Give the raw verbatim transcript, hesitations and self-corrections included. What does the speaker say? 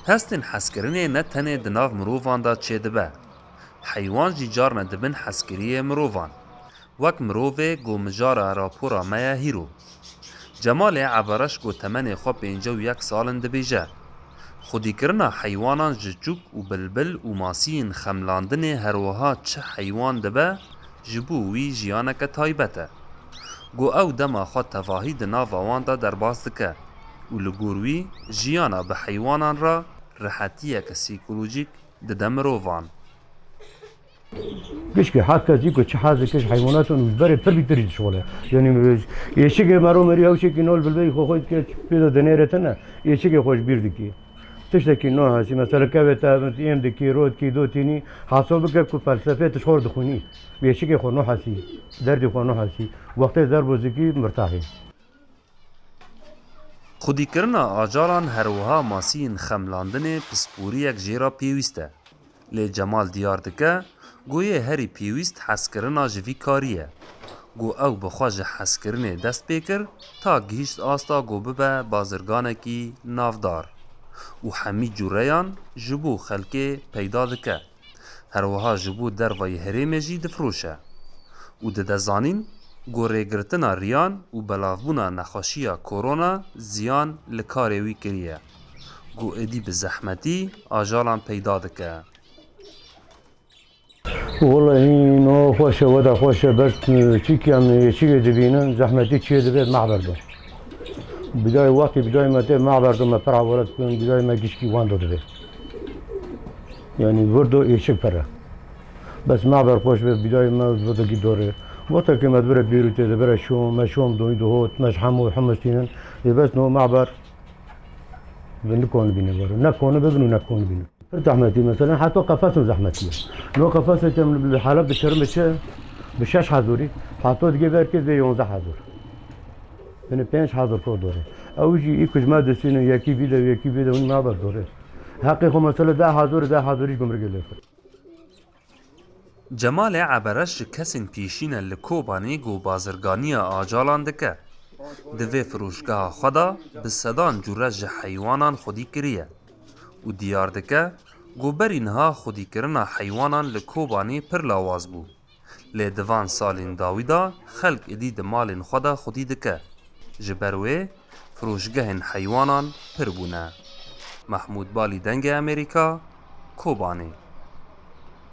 Hestên hezkirinê ne tenê di nav mirovan de çêdibe. Heywan jî carna dibin hezkiriyê mirovan. Wek mirovê ku mijara rapora me ye hîro. Cemalê Ebereş ku temenê xwe pêncî û yek sal in dibêje, xwedîkirina heywanan ji çûk û bilbil û masiyên xemlandinê her wiha çi heywan dibe, ji bo wî jiyaneke taybet e. Ku ew dema xwe tevahî di nava wan de derbas dike û li gor wî jiyana bi heywanan re rihetiyeke sîkolojîk dide mirovan. Gişkî her kes jî ku çi hez dike ji heywanatan û ji berê pir bîtir jî dişixule. Yanî êşikê mero merî hewşekî nol bilbelî xwe xwe dike pê de dinêre tine, êşikê xwe ji bîr dikî. Tiştekî nû hesî, mesela kevê te em êm dikî, ro dikî, do tînî, hesab bike ku felsefê tu ji xwe dixwînî. Êşikê xwe nû hesî, derdê xwe nû hesî. Wextê zerbo zikî mirtahî. Xwedîkirina ajalan her wiha masiyên xemlandinê pisporiyek jê re pêwîst e. Lê Cemal diyar dike, ku yê herî pêwîst hezkirina ji vî karî ye. Ku ew bi xwe ji hezkirinê dest pê kir, ta gihîşt asta ku bibe bazirganekî navdar û hemî cûreyan ji bo xelkê peyda dike. Her wiha ji bo dervayî herêmê jî difiroşe û dide zanîn ku rêgirtina riyan û belavbûna nexweşiya korona ziyan li karê wî kiriye, ku êdî bi zehmetî ajalan peyda dike. Wellahî no xweş e, weda xweş e, bes çîkî em êşikê dibînin, zehmetî çiyê dibe, mehber be. Bidayê wextî bidayê me tê mehber do me pir hewalet bikin, bidayê me gişkî wendo dibe. Yanî vir do êşik pir e. Bes mehber xweş be, bidayê me vir do gî dore. Wextekê me dibire bêrûtê, dibire şom, me şom doyî dihot, me ji hemû hemû tînin. Ê bes no mehber bi nikon bîne vir. Ne koni bibin û ne koni bînin. Pir zehmetî, mesela, heta qefesin zehmetî ye. No qefesê ke em li Heleb dikerin bi çi? Bi şeş hezorî. Heta digê berkê dibê yonzeh hezor. Binê pênc hezor ko dore. Ew jî î ku ji me distînin, yekî vî de, yekî vî de, hûn me ber dore. Heqê xwe, mesela, deh hezorî, deh hezorî ji gumrikê lê xwe. Cemalê Ebereş ji kesên pêşîn e li Kobanê ku bazirganiya ajalan dike. Di vê firoşgeha xwe de bi sedan cûre ji heywanan xwedî kiriye û diyar dike ku berî niha xwedîkirina heywanan li Kobanê pir lawaz bû. Lê di van salên dawî de xelk êdî di malên xwe de xwedî dike. Ji ber wê firoşgehên heywanan pir bûne. Mehmûd Balî, Dengê Amerîka, Kobanê.